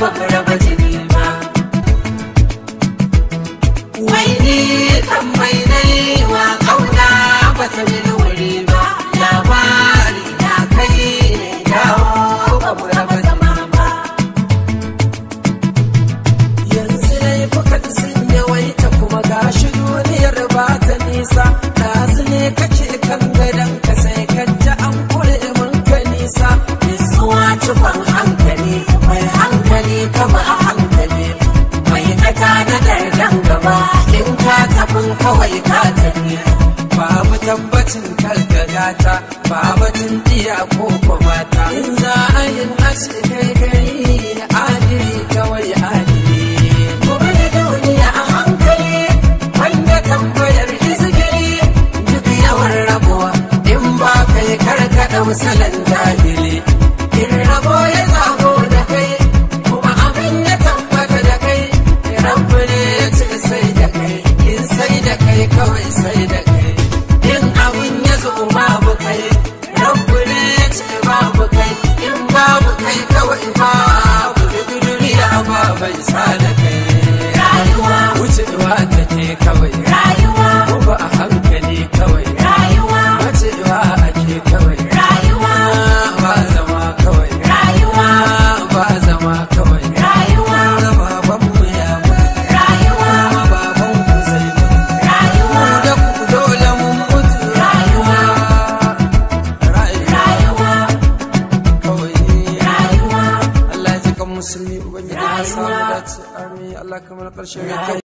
ba mu raba jini ba. Wai ni kan mai nai wa kauna ba ta mini wuri ba, labari na kai ne dawo ba mu raba zama ba. Yanzu laifukan sun yawaita kuma gashi duniyar ba ta nisa. Ɗazu ne kake kan gadon ka sai ka ji an kure mun ka nisa. Nutsuwa cikon hankali, mai hankali kama a hankali, mai kata na dardan gaba, in ka tafin kawai ka tafi. Babu tabbacin kalgagata, babatin iya ko mata. In za a yin ace kai kai adili kawai adili. Gobe da duniya a hankali, Wanda tambayar izgili duk yawan rabuwa in ba kai karkaɗa misalan jahili. In rabo ya zago da kai kuma abin ya tabbata da kai, rabu ne ya ce sai da kai, in sai da kai kawai sai da kai. In abin ya zo babu kai, rabu ne ya ce babu kai, in babu kai kawai babu duk duniya ba bai sa da kai. Rayuwa, Wucewa take kawai, rayuwa, ba a hankali kawai, rayuwa, macewa ake kawai, rayuwa, ba zama kawai, rayuwa, ba zama kawai. Rayuwa, Babanmu ya mutu, rayuwa, babanku zai mutu, rayuwa, mu da ku dole mun mutu. Rayuwa, Rayuwa rayuwa, kawai. Rayuwa. Allah ya ji kan musulmi, Ubangiji ya samu Rayuwa. dace, amin. Allah kamar ƙarshe mai kyau.